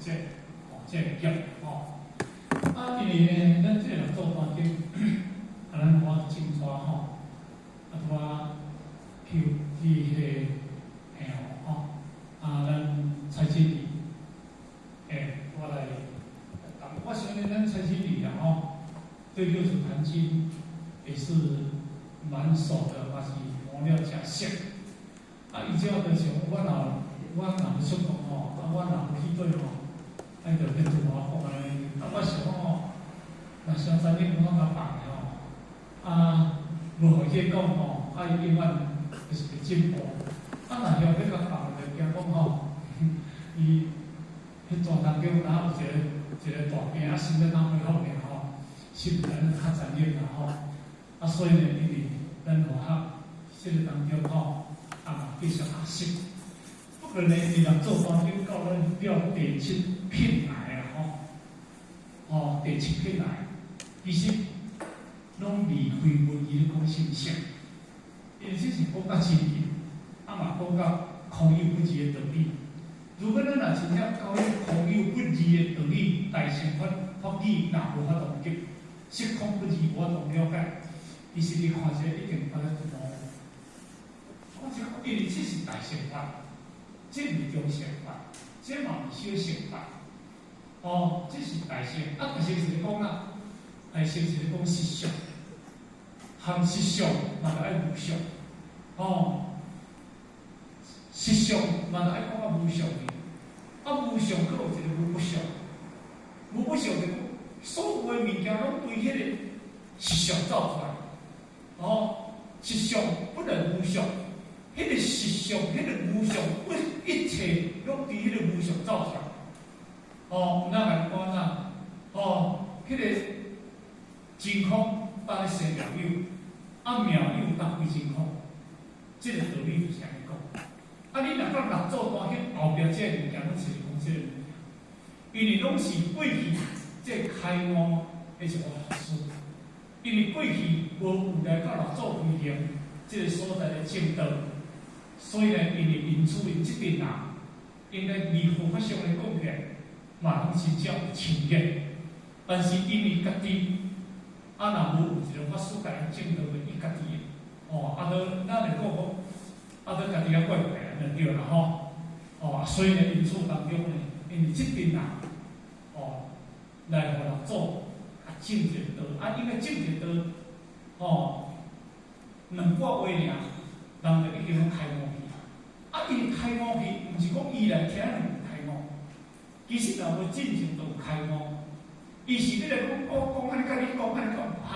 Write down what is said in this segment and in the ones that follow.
這哦，這個業吼。啊，因為呢，咱這個六祖壇經，啊，咱我清楚吼，啊，拄仔去去彼個下吼，啊，咱蔡經理，欸，我來，我相信咱蔡經理啊吼，對六祖壇經也是蠻熟的，嘛是磨了誠熟。啊，伊這就像我若欲出國吼，啊，我若欲去佗吼，啊，伊就欲拄我講按呢，啊，我想講吼，若傷殘忍，我共放的吼，啊，無予伊講吼，啊，伊永遠就是袂進步。啊，若曉欲共放，就驚講吼，伊彼段當中若有一个一个大病，啊，心欲哪恢復爾吼，是毋知影較殘忍啦吼。啊，所以呢，因為咱和學這个當中吼，啊嘛繼續學習。不過呢，伊六祖壇經到咱了第七品來啊吼，吼，第七品來，其實攏離開文字咧講信息，因為這是講較親近，啊嘛講較空有不二的道理。如果咱若真正到彼空有不二的道理，大乘法法語若無法度及，色空不二無法度了解，其實你看這個一定覺得模糊。我這因為這是大乘法，這毋是中乘法，這嘛毋是小乘法。哦，這是大乘。啊，大乘是咧講啊，大乘是咧講實相，含實相嘛著愛無相。哦，實相嘛著愛講較無相去。啊，無相閣有一個無不相，無不相就講所有的物件攏對彼個實相走出來。哦，實相不能無相，彼個實相，彼個無相，不一切攏佇彼個無相走出來。哦，有哪共你講哪？哦，彼個真空搭咧生妙有，啊妙有搭歸真空，這個道理就是按呢講。啊，你若講六祖壇經後壁這個物件，攏是講這個物件，因為攏是過去這個開悟的一個法師，因為過去無有來到六祖慧能這個所在來證道，所以呢，因為因此𪜶這陣人，𪜶咧離佛法上來講起來，嘛攏真正有深見，但是因為家己啊，若無有一個法師共𪜶證道的，伊家己的，哦，啊，都咱會講講，啊，都家己較怪怪按呢對啦吼，哦，所以呢，因此當中呢，因為這陣人，哦，來予六祖啊證一個道，啊，因為證一個道，哦，兩句話爾，人就已經攏開悟去。啊，因開悟去，毋是講伊來聽就開悟，其實若無進前就有開悟。伊是你來講，我講按呢，佮你講按呢，敢有合？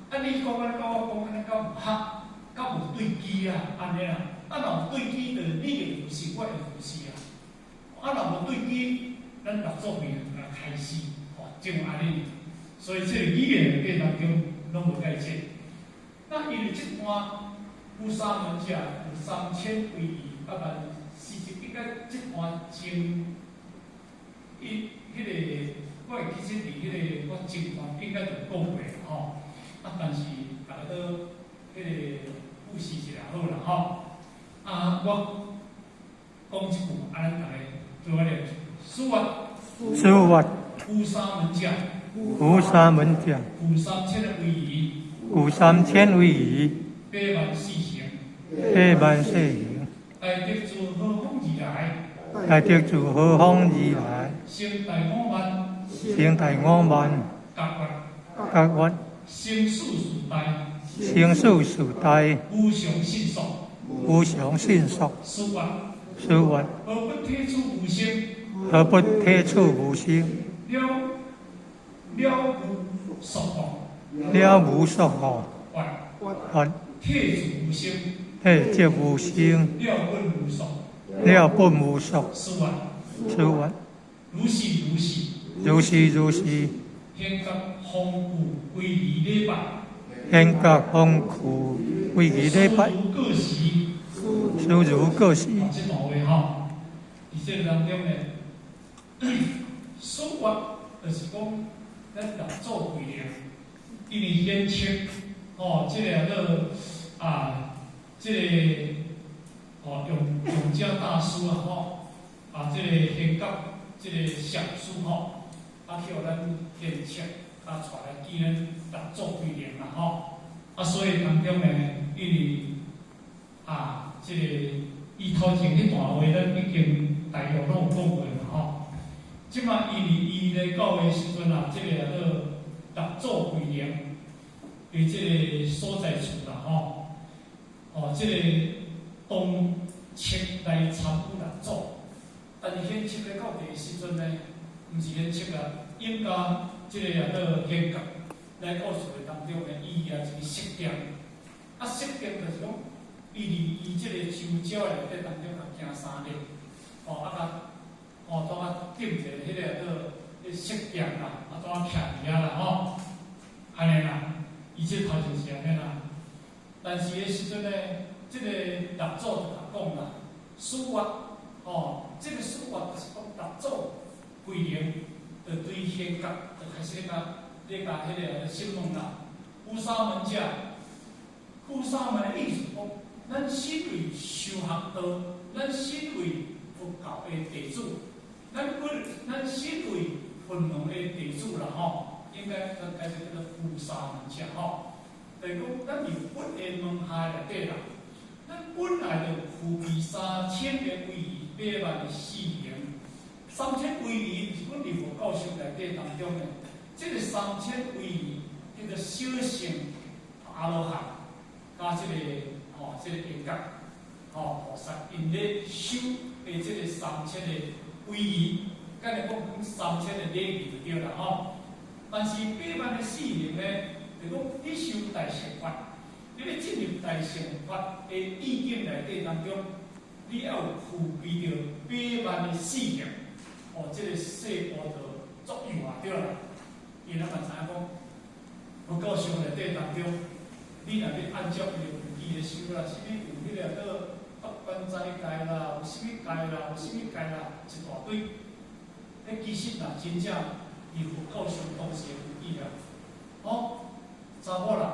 啊，你講按呢，佮我講按呢，敢有合？敢有對機啊？按呢啦。啊，若有對機，就你的如是，我的如是啊。啊，若無對機，咱六祖慧能來開示，吼，就按呢。所以這個語言的過當中，攏無解釋。那因為這段有沙門者有三千威儀八萬四千，應該這段經，伊彼個我會記得佇彼個我前段應該就講過吼。啊，但是逐家都彼個複習一下好啦吼。啊，我講一句，啊，咱逐家做伙念。師曰，師曰，有沙門者，有沙門者，具三千的威儀，具三千威儀，八萬四行，八萬四行，大德自何方而來？大德自何方而來？成大我慢，成大我慢，覺越，覺越，生死時代，生死時代，無常迅速，無常迅速，師曰，師曰，何不體取無生？何不體取無生？了了無所獲，了無所獲，曰，體自無生，體即無生，了本無所，了本無所。師曰，師曰，如是如是，如是如是，顯覺風具威儀禮拜，顯覺風具威儀禮拜，如過時，師如過時。這段話吼，佇這個當中呢，師曰就是講咱六祖慧能，因為顯稱吼，這個叫做啊，這個哦，用用者大師啊吼，啊，這個顯覺這個上師吼，啊去予咱獻策，啊帶來見咱六祖慧能啦吼。啊，所以當中呢，因為啊，這個伊頭前彼段話，咱已經大約攏有講過啦吼。這馬因為伊來到的時陣啊，這個叫做六祖慧能佇這個所在處啦吼。哦，這個當策來參與六祖，但是顯徹來到地的時陣呢，毋是顯徹啊，應該這個叫做顯覺來到厝的當中呢，伊舉一个色劍，啊色劍就是講，伊佇伊這個手腳內底當中啊行三禮，哦啊共，哦當啊頂一個彼个叫做色劍啦，啊當啊徛佇遐啦吼，按呢啦，伊這頭前是按呢啦，但是彼時陣呢，這個六祖就共講啦，師曰，哦，這個師曰就是講六祖慧能，就對顯覺就開始咧共咧共彼個審問啦。富沙門者，富沙門的意思講，咱身為修學道，咱身為佛教的弟子，咱身為佛門的弟子啦吼，應該咱解釋叫做富沙門者吼。就是講，咱佇佛的門下內底啦，咱本來就具備三千個威儀八萬的四行，三千威儀是講佇佛教學內底當中的，這個三千威儀叫做小乘阿羅漢，佮這個吼，這個緣覺吼菩薩，𪜶咧修的這個三千的威儀，敢若講三千的禮儀就對啦吼。但是八萬的四行呢，就講你修大乘法，你欲進入大乘法的意境內底當中，你要有具備著八萬的四行，哦，這個勢般就作用啊對啦。因為咱嘛知影講，佛教學內底當中，你若欲按照伊的規矩來修啦，啥物有彼個叫八關齋戒啦，有啥物戒啦，有啥物戒啦，一大堆。彼其實若真正佇佛教上當時的規矩啦，哦，查某人